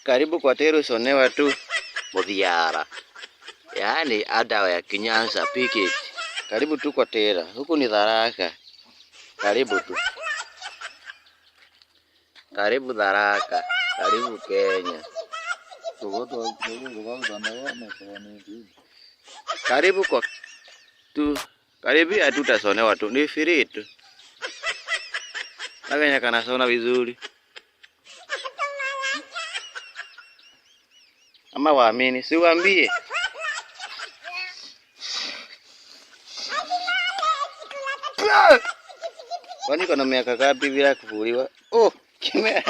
Karibu kwa Teru sonewa tu Muthiara. Yaani adawa ya Kinyanza Piketi. Karibu tu kwa Tera. Huku ni Tharaka. Karibu tu. Karibu Tharaka. Karibu Kenya. Karibu kwa tu karibia tu utasonewa tu ni free tu. Na venye kanasona vizuri. Ama waamini, si waambie. Kwani kuna miaka ngapi bila kuvuliwa? Oh, kime.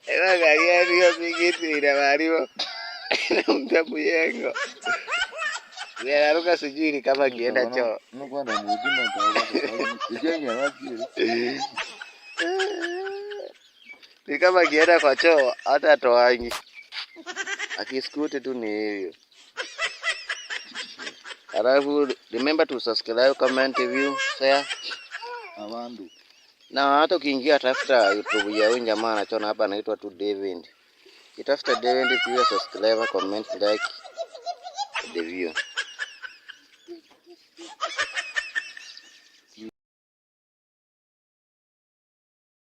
Ewa hiyo pikiti inavaliwa na mtu muyengo. Yanaruka sijui ni kama kienda choo. Ni kama kienda kwa choo hata toangi. Akiskuti tu ni hivyo. Alafu remember to subscribe, comment, view, share. Abandu. Na hata ukiingia tafuta YouTube ya huyu jamaa anachona hapa anaitwa tu David. Itafuta David pia subscribe, comment, like the view.